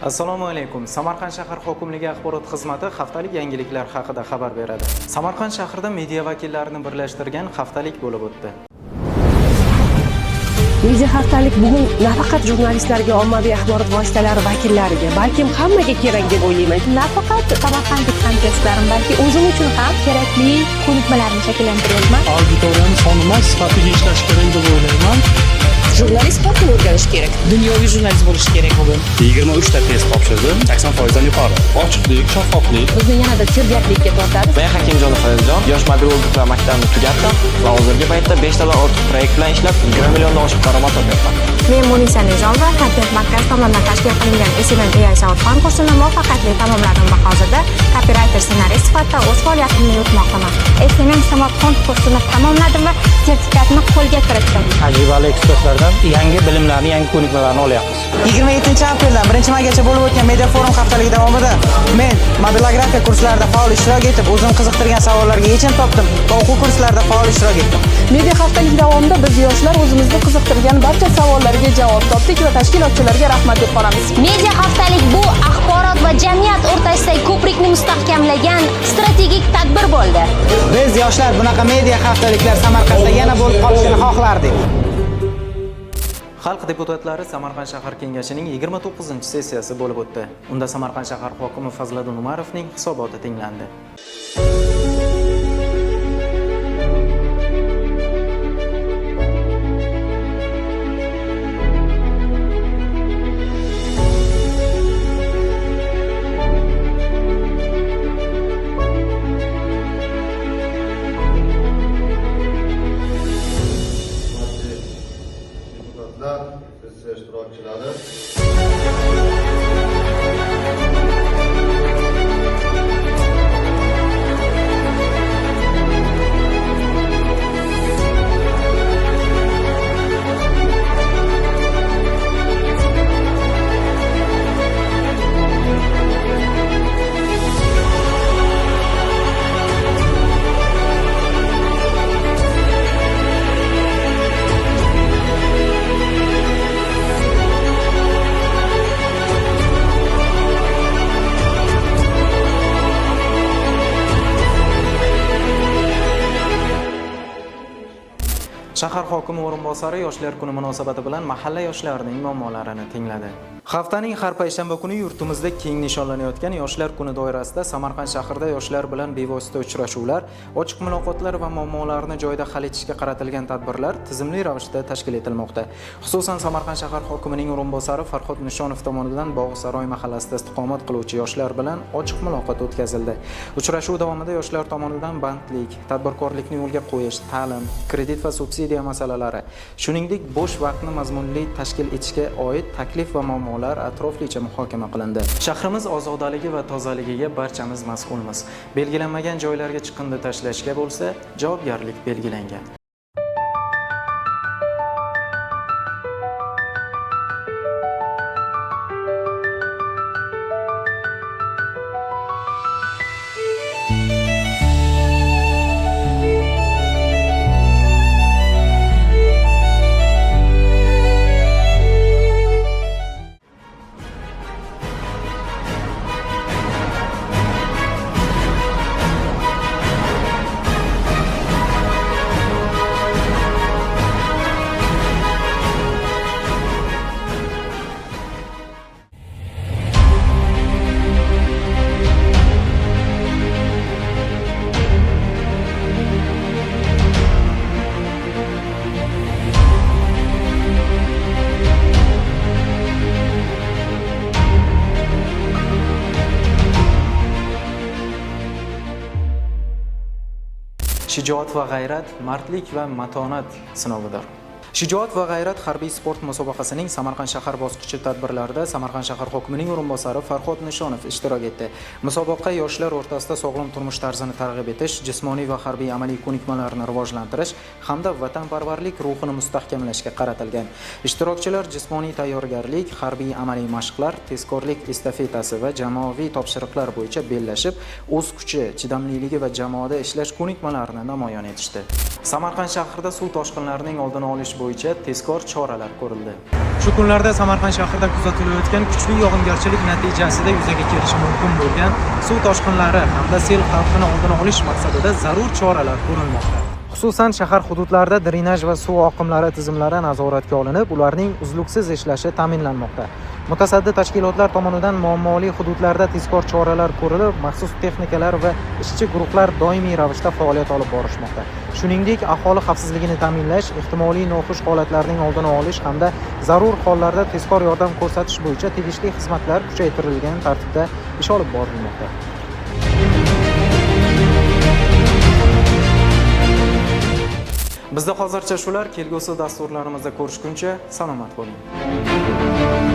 Assalomu alaykum. Samarqand shahar hokimligi axborot xizmati haftalik yangiliklar haqida xabar beradi. Samarqand shahrida media vakillarini birlashtirgan haftalik bo'lib o'tdi. Media haftalik bugun nafaqat jurnalistlarga, ommaviy axborot vositalari vakillariga, balkim hammaga kerak deb o'ylayman. Nafaqat samarqandlik hamkasblarim, balki o'zim uchun ham kerakli ko'nikmalarni shakllantiryapman. Auditoriyani soni emas, sifatiga ishlash kerak deb o'ylayman. Jurnalist sifatini o'rganish kerak. Dunyoviy jurnalist bo'lish kerak bugun. 23 ta test topshirdim, 80% dan yuqori. Ochiqlik, shaffoflik. Bizni yanada sergaklikka tortadi. Men Hakimjonov Fayzjon, yosh mobilograflar maktabini tugatdim va hozirgi paytda 5 tadan ortiq proyekt bilan ishlab, 20 milliondan oshiq daromad topyapman. Men Munisa Nizomova Content markazi tomonidan tashkil qilingan SMM AI Savod konkursini muvaffaqiyatli tamomladim va hozirda copywriter ssenarist sifatida o'z faoliyatimni yuritmoqdaman. SMM Savod konkursini tamomladim va sertifikatni qo'lga kiritdim. Tajribali ekspertlardan yangi bilimlarni, yangi ko'nikmalarni olyapmiz. 27 apreldan 1 maygacha bo'lib o'tgan media forum haftaligi davomida men mobilografiya kurslarida faol ishtirok etib, o'zim qiziqtirgan savollarga yechim topdim va o'quv kurslarida faol ishtirok etdim. Media haftalik davomida biz yoshlar o'zimizni qiziqtirgan barcha savollarga javob topdik va tashkilotchilarga rahmat deb qolamiz. Media haftalik bu axborot va jamiyat o'rtasidagi ko'prikni mustahkamlagan strategik tadbir bo'ldi. Biz yoshlar bunaqa media haftaliklar Samarqandda yana bo'lib qolishini xohlardik. Xalq deputatlari Samarqand shahar kengashining 29-sessiyasi bo'lib o'tdi. Unda Samarqand shahar hokimi Fazliddin Umarovning hisoboti tinglandi. Hurmatli deputatlar, sessiya ishtirokchilari. Shahar hokimi o'rinbosari Yoshlar kuni munosabati bilan mahalla yoshlarining muammolarini tingladi. Haftaning har payshanba kuni yurtimizda keng nishonlanayotgan Yoshlar kuni doirasida Samarqand shahrida yoshlar bilan bevosita uchrashuvlar, ochiq muloqotlar va muammolarni joyida hal etishga qaratilgan tadbirlar tizimli ravishda tashkil etilmoqda. Xususan, Samarqand shahar hokimining o'rinbosari Farhod Nishonov tomonidan Bog'saroy mahallasida istiqomat qiluvchi yoshlar bilan ochiq muloqot o'tkazildi. Uchrashuv davomida yoshlar tomonidan bandlik, tadbirkorlikni yo'lga qo'yish, ta'lim, kredit va subsidiya masalalari, shuningdek, bo'sh vaqtni mazmunli tashkil etishga oid taklif va muammolar atroflicha muhokama qilindi. Shahrimiz ozodaligi va tozaligiga barchamiz mas'ulmiz. Belgilanmagan joylarga chiqindi tashlashga bo'lsa, javobgarlik belgilangan. Shijoat va g'ayrat, mardlik va matonat sinovidir. Shijoat va g'ayrat harbiy sport musobaqasining Samarqand shahar bosqichi tadbirlarida Samarqand shahar hokimining o'rinbosari Farhod Nishonov ishtirok etdi. Musobaqa yoshlar o'rtasida sog'lom turmush tarzini targ'ib etish, jismoniy va harbiy amaliy ko'nikmalarni rivojlantirish hamda vatanparvarlik ruhini mustahkamlashga qaratilgan. Ishtirokchilar jismoniy tayyorgarlik, harbiy amaliy mashqlar, tezkorlik estafetasi va jamoaviy topshiriqlar bo'yicha bellashib, o'z kuchi, chidamliligi va jamoada ishlash ko'nikmalarini namoyon etishdi. Samarqand shahrida suv toshqinlarining oldini olish bo'yicha tezkor choralar ko'rildi. Shu kunlarda Samarqand shahrida kuzatilayotgan kuchli yog'ingarchilik natijasida yuzaga kelishi mumkin bo'lgan suv toshqinlari hamda sel xavfini oldini olish maqsadida zarur choralar ko'rilmoqda. Xususan, shahar hududlarida drenaj va suv oqimlari tizimlari nazoratga olinib, ularning uzluksiz ishlashi ta'minlanmoqda. Mutasaddi tashkilotlar tomonidan muammoli hududlarda tezkor choralar ko'rilib, maxsus texnikalar va ishchi guruhlar doimiy ravishda faoliyat olib borishmoqda. Shuningdek, aholi xavfsizligini ta'minlash, ehtimoliy noxush holatlarning oldini olish hamda zarur hollarda tezkor yordam ko'rsatish bo'yicha tegishli xizmatlar kuchaytirilgan tartibda ish olib borilmoqda. Bizda hozircha shular, kelgusi dasturlarimizda ko'rishguncha salomat bo'ling.